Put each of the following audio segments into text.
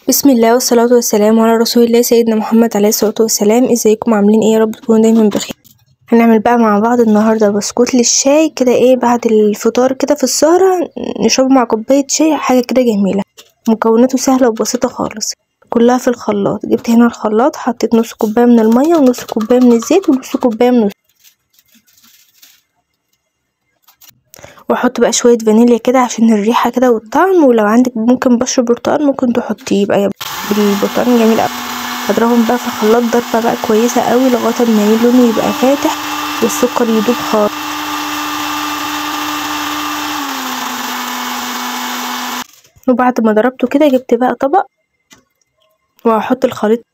بسم الله والصلاة والسلام على رسول الله سيدنا محمد عليه الصلاة والسلام. ازيكم عاملين ايه؟ يا رب تكونوا دايما بخير. هنعمل بقى مع بعض النهارده بسكوت للشاي كده، ايه بعد الفطار كده في السهرة نشربه مع كوباية شاي، حاجة كده جميلة. مكوناته سهلة وبسيطة خالص، كلها في الخلاط. جبت هنا الخلاط، حطيت نص كوباية من المية ونص كوباية من الزيت ونص كوباية من، واحط بقى شوية فانيليا كده عشان الريحة كده والطعم، ولو عندك ممكن بشر برتقال ممكن تحطيه، يبقى بالبرتقال جميل قوي. اضربهم بقى في الخلاط ضربه بقى كويسة قوي لغاية ما لونه يبقى فاتح والسكر يدوب خالص. وبعد ما ضربته كده جبت بقى طبق وهحط الخليط.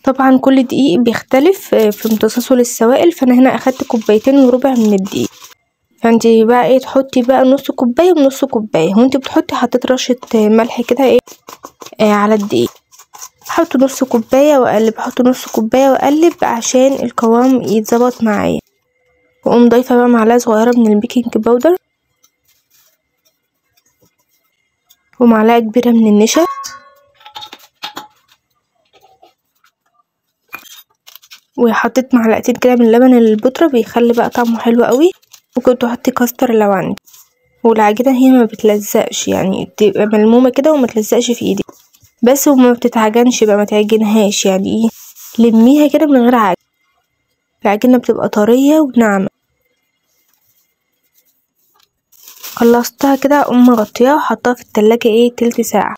طبعا كل دقيق بيختلف في امتصاصه للسوائل، فانا هنا اخدت كوبايتين وربع من الدقيق. فانتي بقى ايه تحطي بقى نص كوباية ونص كوباية، وانتي بتحطي حطيت رشه ملح كده ايه على الدقيق. احط نص كوباية واقلب، احط نص كوباية واقلب عشان القوام يتظبط معايا. واقوم ضايفه بقى معلقه صغيرة من ال baking powder ومعلقة كبيرة من النشا، وحطيت معلقتين كده من لبن البودره بيخلي بقى طعمه حلو قوي. ممكن تحطي كاستر لو عندك. والعجينه هي ما بتلزقش، يعني تبقى ملمومه كده وما تلزقش في ايدك بس، وما بتتعجنش بقى، ما تعجنهاش يعني ايه، لميها كده من غير عجن. العجينة بتبقى طرية وناعمه. خلصتها كده اقوم مغطياها وحطها في التلاجة ايه تلت ساعة.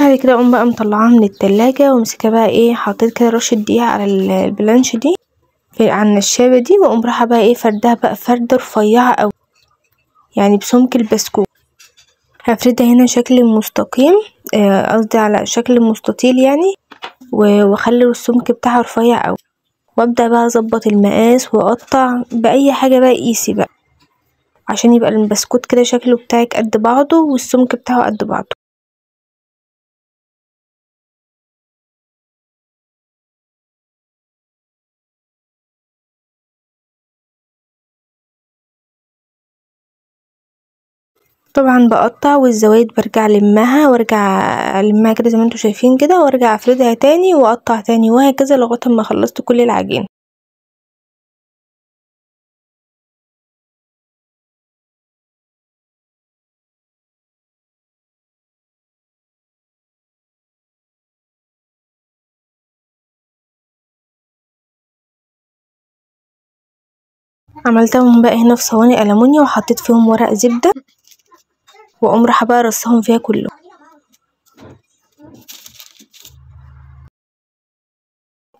بعد كده اقوم بقى مطلعاها من التلاجة وامسكها بقى ايه، حطيت كده رشه دقيق على البلانش دي على النشابه دي، واقوم رايحة بقى ايه فردها بقى فرده رفيعة قوي يعني بسمك البسكوت. هفردها هنا شكل مستقيم، قصدي على شكل مستطيل يعني، واخلي السمك بتاعها رفيع قوي. وابدا بقى اظبط المقاس واقطع باي حاجة بقى، قيسي بقى عشان يبقى البسكوت كده شكله بتاعك قد بعضه والسمك بتاعه قد بعضه. طبعا بقطع والزوايد برجع لمها وارجع لمها كده زي ما انتم شايفين كده، وارجع افردها تاني واقطع تاني وهكذا لغاية ما خلصت كل العجين. عملتهم بقى هنا في صواني ألمونيا وحطيت فيهم ورق زبدة، واقوم رايحة بقى رصهم فيها كله.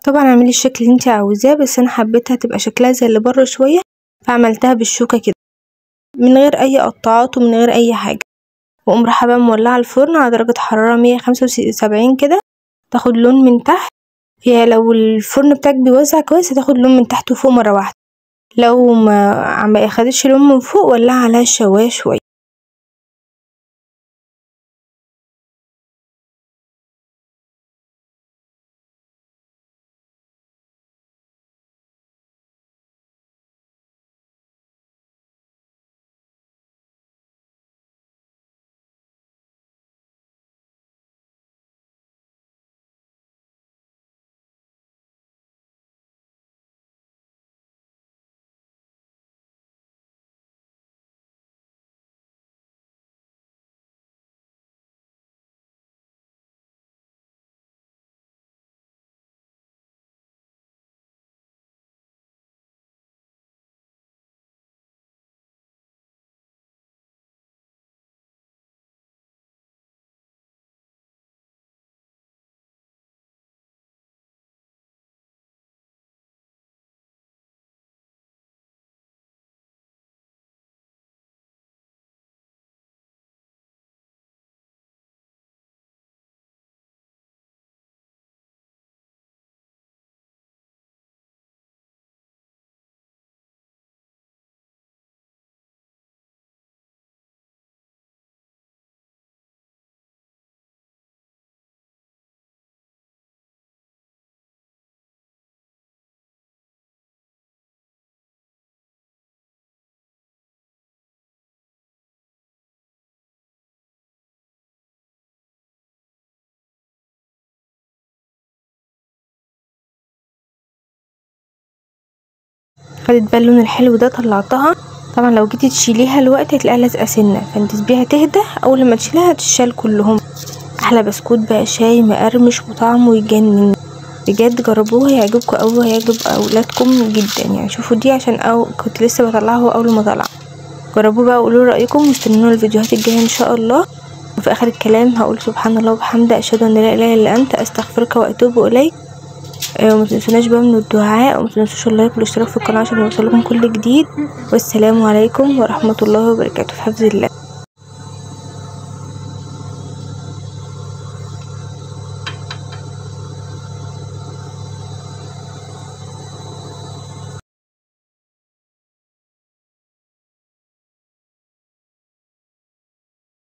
طبعا اعملي الشكل اللي انت عاوزاه، بس انا حبيتها تبقى شكلها زي اللي بره شوية، فعملتها بالشوكة كده من غير اي قطعات ومن غير اي حاجة. واقوم رايحة بقى مولعه الفرن على درجه حرارة 175 كده، تاخد لون من تحت. هي لو الفرن بتاعك بيوزع كويس هتاخد لون من تحت وفوق مرة واحدة، لو ما اخدتش لون من فوق ولعها عليها الشوايه شوية. خدت بقى اللون الحلو ده طلعتها. طبعا لو جيتي تشيليها الوقت هتلاقيها لازقه سنة، فانت تسيبيها تهدى، اول لما تشيليها هتشال كلهم. احلى بسكوت بقى شاي مقرمش وطعمه يجنن بجد، جربوه هيعجبكم قوي وهيعجب اولادكم جدا يعني. شوفوا دي عشان او كنت لسه بطلعه اول ما طلع. جربوه بقى وقولوا رايكم، واستنونا الفيديوهات الجاية ان شاء الله. وفي اخر الكلام هقول سبحان الله وبحمده، اشهد ان لا اله الا انت، استغفرك واتوب اليك. وما تنسوناش بقى من الدعاء، وما تنسوش ال like والاشتراك في القناة عشان يوصلكم كل جديد. والسلام عليكم ورحمة الله وبركاته. في حفظ الله.